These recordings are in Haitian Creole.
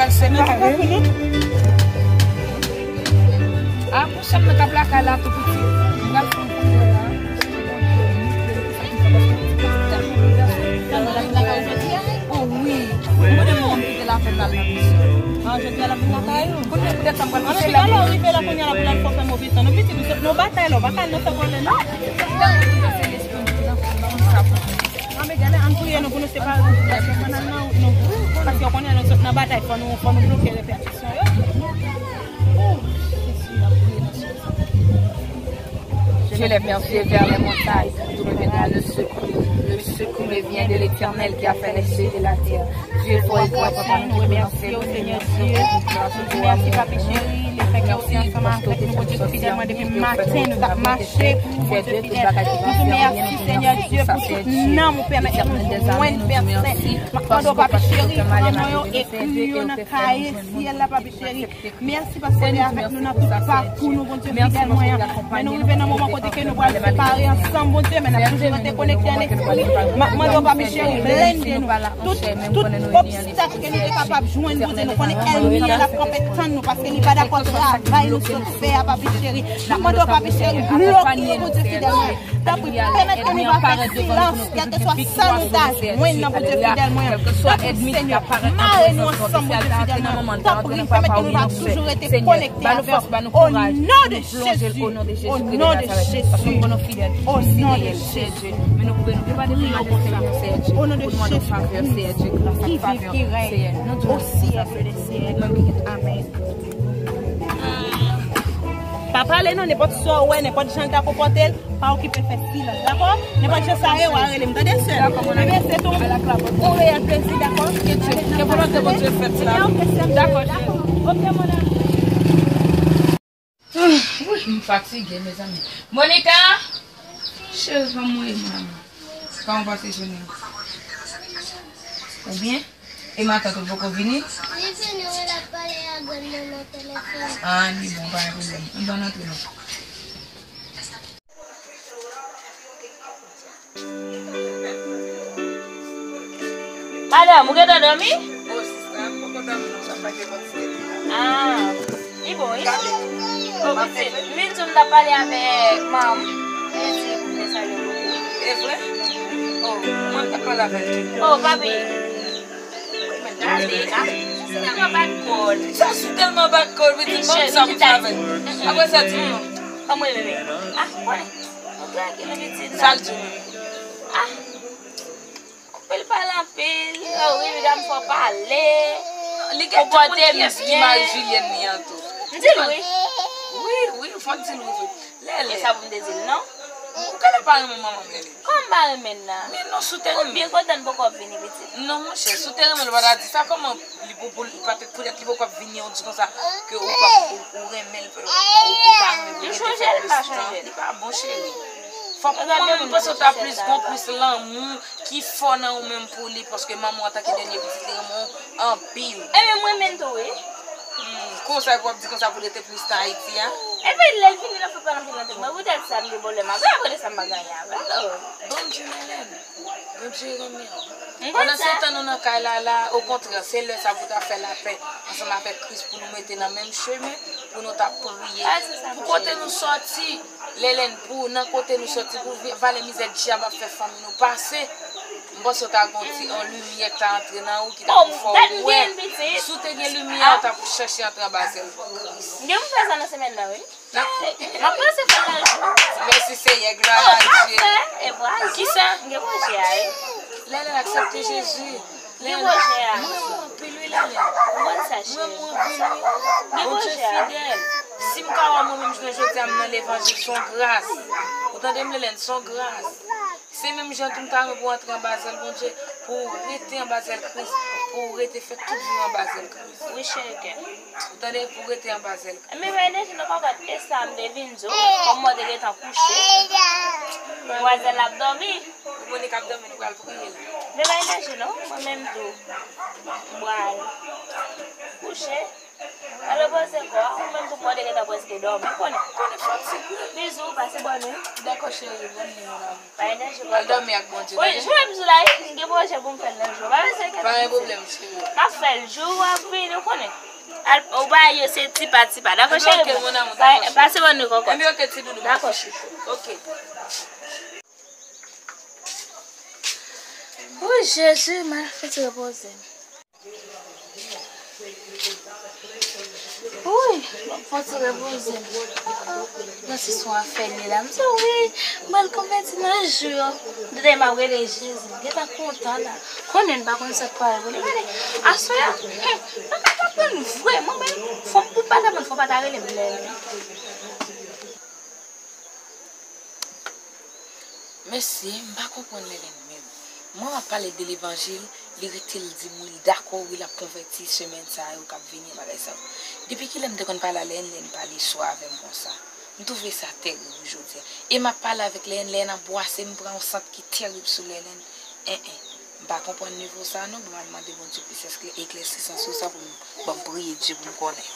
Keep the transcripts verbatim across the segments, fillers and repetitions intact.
Se pa vre. A, pou chanm nan k ap lakay la tou piti. M pral fè yon kote la. Oh wi. Mwen mande mwen kite l avè m nan misyon. Ah, jodi a l ap vin lakay ou? Kounye a poutèt sa m pral kite l la. Alò rive la kounye a la pou l al fè move tan. Nou piti nou sot nan batay la, ou pa ka al nan fè vòlè non. Ann priye nou pou nou separe nou sitiyasyon. Fò n al nan wout nou. Paske w konnen lè nou sot nan batay, fò nou, fò nou bloke repètisyon yo. Ou, Jezi, ann priye nan Jezi. Je lève mes yeux vers les montagnes, d'où me viendra le secours. Le secours me vient de l'Éternel qui a fait les cieux et la terre. Dieu est fort et grand, papa, nou remèsye w, Senyè Dye. Mèsi, papi cheri, lefètke ou te ansanm avèk nou, Bondye ki fidèl, mwen, depi maten nou t ap mache pou ou, Bondye fidèl. Nou di w mèsi, Senyè Dye, pou tout nanm ou pèmèt nou jwenn, Pè Sen. M ap mande w, papi cheri, pou non yo ekri yo nan kaye syèl la, papi cheri. Mèsi paske w te avèk nou nan tout pakou nou, Bondye fidèl mwen an. Men nou rive nan moman kote ke nou pral separe ansanm, Bondye, men n ap toujou rete konekte an espri. M ap mande w, papi cheri, blende nou. Tout, tout obstak ke nou te kapab jwenn, Bondye, nou konnen ènmi an ap kanpe tann nou, paske li pa dakò travay nou sot fè a, papi cheri. M ap mande w, papi cheri, bloke yo, Bondye fidèl mwen. Tanpri, pèmèt ke nou pa fè silans, kèlkeswa sa nou ta jwenn nan, Bondye fidèl mwen an. Tanpri, Senyè, mare nou ansanm, Bondye fidèl mwen an. Tanpri, pèmèt ke nou ta toujou rete konekte avè w. O non de Jezi, o non de Jezi, o non de Jezi. Priye w konsa, o non de Jezi Kris, ki viv, ki rèy o syèk de syèk. Amèn. Pa pale non, nenpòt sa w wè, nenpòt jan l ta konpòte l, pa okipe l, fè silans, dakò? Nenpòt jan sa ye, w a rele m, tande, sè m? Dakò, mon ami. Ebyen, se tou. Yon reyèl plezi, dakò? Ke Dye, ke volonte Bondye fèt la. Ebyen, ok, sè m. Dakò, cheri. Ok, mon ami. Wi, m fatige, mezanmi. Monica! Cheri, kòman w ye, mon ami? Kòman w pase jounen an? Ou byen? E matant ou poko vini? Li vini, wi, l ap pale a grann manman telefòn. Ah, li bon, pa gen pwoblèm. Ann, bon, antre non. Madanm, ou gentan dòmi? Oh, sista, m poko dòmi non, m t ap pale bò ti tete la. Ah, li bon, wi. Gade. Oh, pitit, m vin di w m t ap pale avèk manman m. Li di pou m te salye w. E vre? Oh, mwen m t ap pale avè l tou. Oh, papi. Gade, ah, Sou tèlman bat kò l. Sa Sou tèlman bat kò l, pitit, ban m sa pou m fè avè l. Apre sa, di m non. Kòman w ye, bebe? Ah, konnen. Ou trankil, pitit. Sa l di w menm? Ah. Anpil pale anpil. Oh, wi, medam fò pale. Li gen tout moun kiyès ki mari Julienne li an tou. M di l wi. Wi, wi, fò w di l wi vre. Lele. E sa pou m te di l non? Ou genlè pa renmen manman m, Lele. Kòman m pa renmen l la? Men non, si w te renmen l. Ou byen kontan l poko ap vini, pitit. Non, monchè, si w te renmen l, ou pa ta di sa. Kòman li pou, pou, li pa t, poutèt li poko ap vini, ou di konsa ke ou pa, ou, ou renmen l, ou, ou ta renmen pou l rete fè plis tan. Li pa bon, cheri. Fòk ou, mwen menm, m panse w ta plis gon plis lanmou ki fò nan ou menm pou li, paske manman w antanke dènye pitit li renmen w anpil. Ebyen, m renmen l tou, wi. Hmm, konsa w ap di konsa pou l rete plis tan Ayiti a? Epi, lè l vini, l ap fè pale anpil nan tèt mwen. Poutèt sa, m gen pwoblèm avè l. Apre de sa, m pa gen anyen avè l. Bondye, Lele. Bondye renmen w. Pandan se tan nou nan kay la, la, okontrè, se lè sa pou ta fè lapè ansanm avèk Kris, pou nou mete nan menm chemen, pou nou ta priye. Pou kote nou sòti, Lele, pou nan kote nou sòti, pou vi-, vale mizè dyab ap fè fanmi nou pase. M panse w ta gon ti, yon limyè k ta antre nan ou, ki ta pou fè w wè. Si w te gen limyè, w ta pou chèche antre anba zèl Kris. M gen pou fè sa nan semèn nan, wi. M ap panse fè l nan jou. Mèsi Senyè, glwa a Dye. Kisa? M gen pwojè a, wi. Lele, aksepte Jezi. Gen pwojè a. Mwen renmen w anpil wi, Lele. M konn sa, cheri. Mwen renmen w anpil wi. Bondye fidèl. Si m ka wè mwen menm jounen jodi a m nan levanjil, se yon gras. Ou tande m, Lele, se yon gras. Se menm jan tou m ta renmen pou w antre anba zèl Bondye, pou w rete anba zèl Kris, pou w rete fè tout vi w anba zèl Kris. Wi, cheri kè m. Ou tande, pou w rete anba zèl Kris. Men pa enèji non, papa, e sa m te vin di w, kòm mwen te gentan kouche. Demwazèl la ap dòmi. Monica ap dòmi, nou pral priye la. Men pa enèji non, mwen menm tou. M pral kouche. Al repoze kò a, ou menm tou mwen te gentan prèske dòmi, ou konnen. Konnen fatig wi. Bizou, pase bòn nuit. Dakò cheri, bòn nuit mon amour. Pa gen danje. Al dòmi ak Bondye. Wi, jwe m sou la wi, m gen pwojè pou m fè l nan jou. Pa bezwen enkyete. Pa gen pwoblèm cheri. M ap fè l jou w ap vini, ou konnen. Al, ou ba yo se ti pa ti pa. Dakò cheri. Pase bòn nuit kòkòt. Enben oke ti doudou. Dakò chouchou. Oke. Wi Jezi, m al fè ti repoze m. Wi, m ap fè ti repoze m. Nan se son afè li la. M di wi, m pral konvèti nan jou yo. Demen m ap rele Jezi. M gentan kontan la. Konnen m pa konn sa k pral rele. Gade, aswè a, hmm, m pa ka konprann vre. Mwen menm, fò m pou m pa ta konn, fò w pa ta rele m lè. Mèsi, m pa konprann Lèlèn menm. Mwen m ap pale de levanjil, li rete l di m wi, li dakò wi, l ap konvèti semèn sa yo k ap vini, bagay sa yo. Depi kilè m te konn pale a Lèlèn, Lèlèn pale swa avè m konsa? M twouve sa tèrib wi jodi a. E m ap pale avèk Lèlèn, Lèlèn ap bwase m, pran yon sant ki tèrib sou Lèlèn. En en. M pa konprann nivo sa non, bon, m al mande Bondye plis èske eklèsisman sou sa pou m, bon, m priye Dye pou m konnen.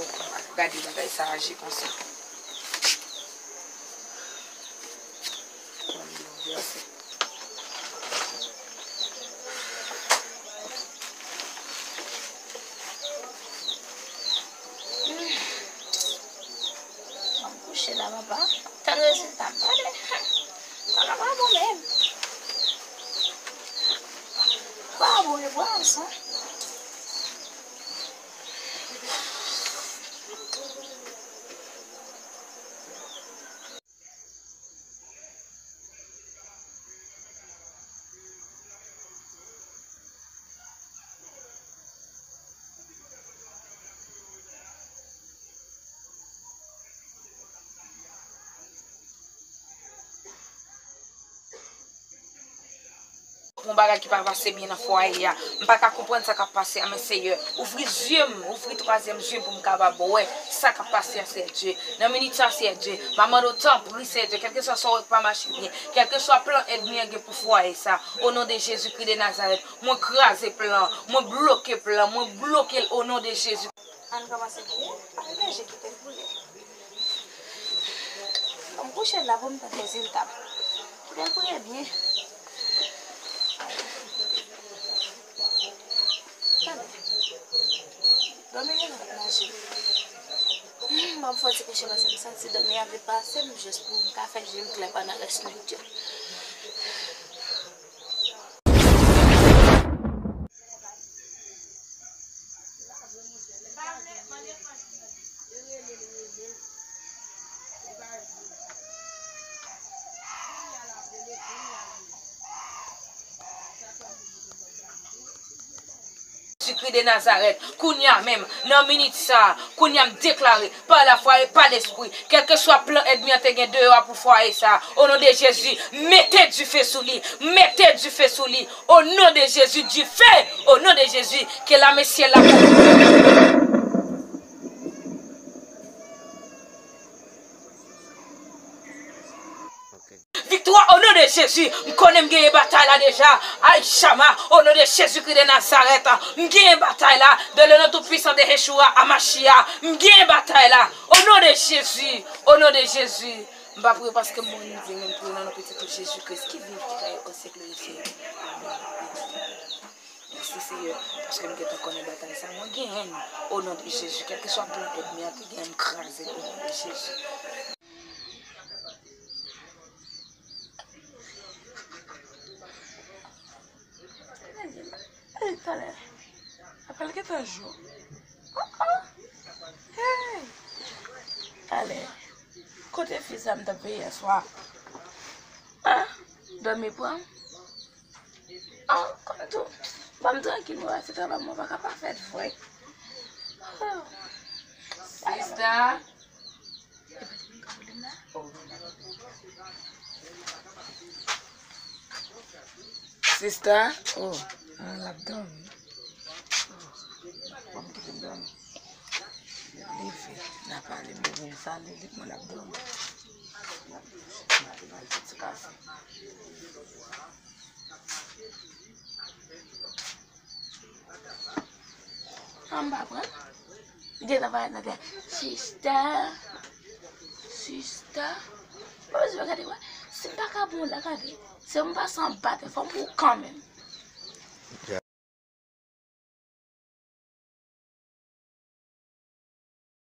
Oh, gade bagay sa aji konsa. Mwen kouche la, papa. Tann rezilta m. Gade. Bagay pa bon menm. Pa bon, e bwa sa. Yon bagay ki pa pase byen nan fwaye a. M pa ka konprann sa k ap pase a, men Seyè, ouvri zye m, ouvri twazyèm zye m pou m kapab wè sa k ap pase a, Seyè Dye. Nan minit sa, Seyè Dye, m ap mande w, tanpri, Seyè Dye, kèlkeswa sa w wè k pa mache byen, kèlkeswa plan ènmi an gen pou fwaye sa, o non de Jezikri de Nazarèt, mwen kraze plan, mwen bloke plan, mwen bloke l o non de Jezi. Ann kòmanse priye, pa gen je kite l boule. Ban m kouche la pou m tann rezilta m. Kite l priye byen. Tande. Dòmi gen lòt nan je m. Hmm, ban m fè yon ti kouche paske m santi dòmi an vle pase m jis pou m ka fè je m klè pandan rès nwit yo. Jezikri de Nazarèt, kounye a menm, nan minit sa a, kounye a m deklare, pa lafwa e pa lespri, kèlkeswa plan ènmi an te gen deyò a pou fwaye sa a, o non de Jezi, mete dife sou li, mete dife sou li, o non de Jezi, dife, o non de Jezi, ke lame syèl la Viktwa o non de Jezi. M konnen m genyen batay la deja. Ay, Shama, o non de Jezikri de Nazarèt, m genyen batay la. De le nom tout puissant de Yeshua Amashia, m genyen batay la. O non de Jezi, o non de Jezi. M pa priye paske m bon, m di, men m priye nan non pitit ou Jezi Kris ki viv, ki trayè o syèk de syèk. Amen. Mèsi, Seyè, paske m gentan konnen batay sa, mwen genyen l. O non de Jezi, kèlkeswa plan ènmi an te gen, m kraze l o non de Jezi. Ey, talè. Apre l gentan jou. Oh, oh. Hey. Talè. Kote fi sa m t ap veye yè swa? Ah, dòmi pran m. Ah, konn tou. Ban m trankil, mwen wè se travay mwen pa ka pa fè l vre. Oh. Sista. Sista. Oh, ah, l ap dòmi. Oh, ban m kite l dòmi. Leve, n a pale, m bezwen sale li, mwen l ap dòmi. N a te bay ti kafe. An m pa pran. Gentan parèt nan tè. Sista. Sista. Mwen bezwen gade wè. Si m pa ka bon la gade. Se m pase anba tè fò m pou kanmenm.